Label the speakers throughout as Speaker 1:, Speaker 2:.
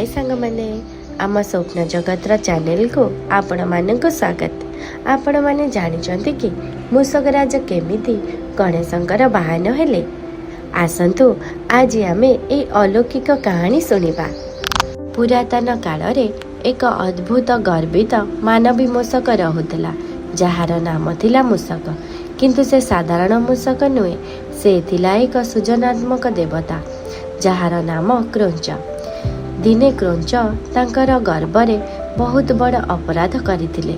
Speaker 1: High ସାଙ୍ଗମାନେ, ଆମ ସ୍ୱପ୍ନ ଜଗତର ଚ୍ୟାନେଲକୁ ଆପଣମାନଙ୍କୁ ସ୍ୱାଗତ। ଆପଣମାନେ ଜାଣିଛନ୍ତି କି ମୂଷକରାଜ କେମିତି ଗଣେଶଙ୍କର ବାହନ ହେଲେ? ଆସନ୍ତୁ, ଆଜି ଆମେ ଏହି ଅଲୌକିକ କାହାଣୀ ଶୁଣିବା। ପୁରାତନ କାଳରେ ଏକ ଅଦ୍ଭୁତ ଗର୍ବିତ ମାନବୀ ମୂଷକ ରହୁଥିଲା, ଯାହାର ନାମ ଥିଲା ମୂଷକ। କିନ୍ତୁ ସେ ସାଧାରଣ ମୂଷକ ନୁହେଁ, ସେ ଥିଲା ଏକ ସୃଜନାତ୍ମକ ଦେବତା, ଯାହାର ନାମ କ୍ରୌଞ୍ଚ। ଦିନେ କ୍ରୌଞ୍ଚ ତାଙ୍କର ଗର୍ବରେ ବହୁତ ବଡ଼ ଅପରାଧ କରିଥିଲେ।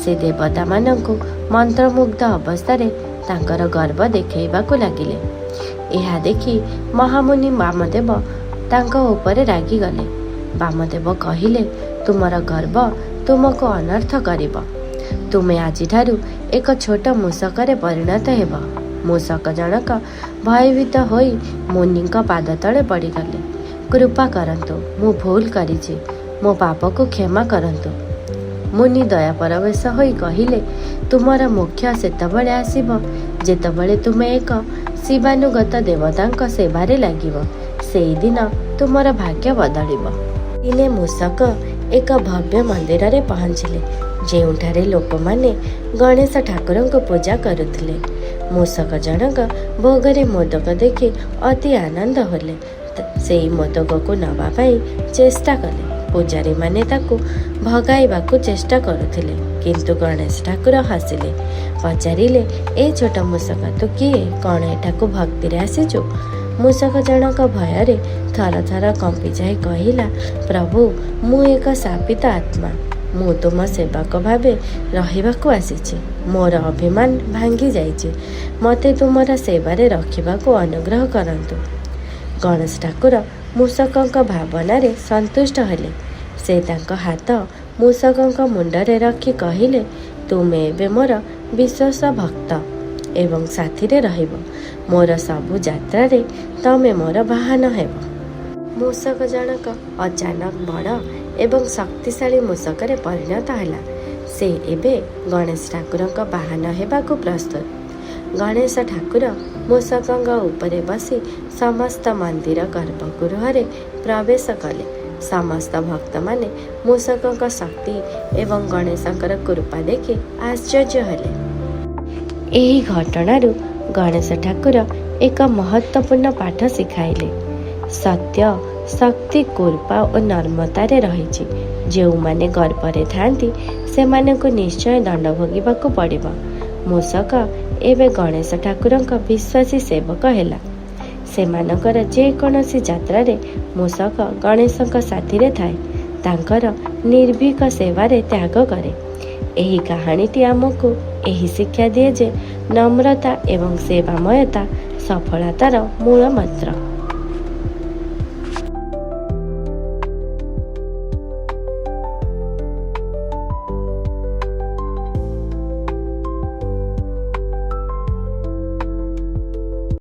Speaker 1: ସେ ଦେବତାମାନଙ୍କୁ ମନ୍ତ୍ରମୁଗ୍ଧ ଅବସ୍ଥାରେ ତାଙ୍କର ଗର୍ବ ଦେଖାଇବାକୁ ଲାଗିଲେ। ଏହା ଦେଖି ମହାମୁନି ବାମଦେବ ତାଙ୍କ ଉପରେ ରାଗିଗଲେ। ବାମଦେବ କହିଲେ, "ତୁମର ଗର୍ବ ତୁମକୁ ଅନର୍ଥ କରିବ। ତୁମେ ଆଜିଠାରୁ ଏକ ଛୋଟ ମୂଷକରେ ପରିଣତ ହେବ।" ମୂଷକ ଜଣକ ଭୟଭୀତ ହୋଇ ମୁନିଙ୍କ ପାଦ ତଳେ ପଡ଼ିଗଲେ। "କୃପା କରନ୍ତୁ, ମୁଁ ଭୁଲ କରିଛି। ମୋ ପାପକୁ କ୍ଷମା କରନ୍ତୁ।" ମୁନି ଦୟାପରବଶ ହୋଇ କହିଲେ, "ତୁମର ମୋକ୍ଷ ସେତେବେଳେ ଆସିବ, ଯେତେବେଳେ ତୁମେ ଏକ ଶିବାନୁଗତ ଦେବତାଙ୍କ ସେବାରେ ଲାଗିବ। ସେଇଦିନ ତୁମର ଭାଗ୍ୟ ବଦଳିବ।" ଦିନେ ମୂଷକ ଏକ ଭବ୍ୟ ମନ୍ଦିରରେ ପହଞ୍ଚିଲେ, ଯେଉଁଠାରେ ଲୋକମାନେ ଗଣେଶ ଠାକୁରଙ୍କୁ ପୂଜା କରୁଥିଲେ। ମୂଷକ ଜଣକ ଭୋଗରେ ମୋଦକ ଦେଖି ଅତି ଆନନ୍ଦ ହେଲେ। ସେଇ ମୋଦକକୁ ନେବା ପାଇଁ ଚେଷ୍ଟା କଲେ। ପୂଜାରୀମାନେ ତାକୁ ଭଗାଇବାକୁ ଚେଷ୍ଟା କରୁଥିଲେ, କିନ୍ତୁ ଗଣେଶ ଠାକୁର ହସିଲେ। ପଚାରିଲେ, "ଏ ଛୋଟ ମୂଷକ, ତୁ କିଏ? କ'ଣ ଏଠାକୁ ଭକ୍ତିରେ ଆସିଛୁ?" ମୂଷକ ଜଣକ ଭୟରେ ଥର ଥର କମ୍ପିଯାଇ କହିଲା, "ପ୍ରଭୁ, ମୁଁ ଏକ ଶାପିତ ଆତ୍ମା। ମୁଁ ତୁମ ସେବକ ଭାବେ ରହିବାକୁ ଆସିଛି। ମୋର ଅଭିମାନ ଭାଙ୍ଗି ଯାଇଛି। ମୋତେ ତୁମର ସେବାରେ ରଖିବାକୁ ଅନୁଗ୍ରହ କରନ୍ତୁ।" ଗଣେଶ ଠାକୁର ମୂଷକଙ୍କ ଭାବନାରେ ସନ୍ତୁଷ୍ଟ ହେଲେ। ସେ ତାଙ୍କ ହାତ ମୂଷକଙ୍କ ମୁଣ୍ଡରେ ରଖି କହିଲେ, "ତୁମେ ଏବେ ମୋର ବିଶ୍ୱସ୍ତ ଭକ୍ତ ଏବଂ ସାଥିରେ ରହିବ। ମୋର ସବୁ ଯାତ୍ରାରେ ତମେ ମୋର ବାହନ ହେବ।" ମୂଷକ ଜଣକ ଅଚାନକ ବଡ଼ ଏବଂ ଶକ୍ତିଶାଳୀ ମୂଷକରେ ପରିଣତ ହେଲା। ସେ ଏବେ ଗଣେଶ ଠାକୁରଙ୍କ ବାହନ ହେବାକୁ ପ୍ରସ୍ତୁତ। ଗଣେଶ ଠାକୁର ମୂଷକଙ୍କ ଉପରେ ବସି ସମସ୍ତ ମନ୍ଦିର ଗର୍ଭଗୃହରେ ପ୍ରବେଶ କଲେ। ସମସ୍ତ ଭକ୍ତମାନେ ମୂଷକଙ୍କ ଶକ୍ତି ଏବଂ ଗଣେଶଙ୍କର କୃପା ଦେଖି ଆଶ୍ଚର୍ଯ୍ୟ ହେଲେ। ଏହି ଘଟଣାରୁ ଗଣେଶ ଠାକୁର ଏକ ମହତ୍ତ୍ୱପୂର୍ଣ୍ଣ ପାଠ ଶିଖାଇଲେ। ସତ୍ୟ ଶକ୍ତି କୃପା ଓ ନମ୍ରତାରେ ରହିଛି। ଯେଉଁମାନେ ଗର୍ବରେ ଥାଆନ୍ତି, ସେମାନଙ୍କୁ ନିଶ୍ଚୟ ଦଣ୍ଡ ଭୋଗିବାକୁ ପଡ଼ିବ। ମୂଷକ ଏବେ ଗଣେଶ ଠାକୁରଙ୍କ ବିଶ୍ୱାସୀ ସେବକ ହେଲା। ସେମାନଙ୍କର ଯେକୌଣସି ଯାତ୍ରାରେ ମୂଷକ ଗଣେଶଙ୍କ ସାଥିରେ ଥାଏ, ତାଙ୍କର ନିର୍ଭୀକ ସେବାରେ ତ୍ୟାଗ କରେ। ଏହି କାହାଣୀଟି ଆମକୁ ଏହି ଶିକ୍ଷା ଦିଏ ଯେ ନମ୍ରତା ଏବଂ ସେବାମୟତା ସଫଳତାର ମୂଳ ମନ୍ତ୍ର।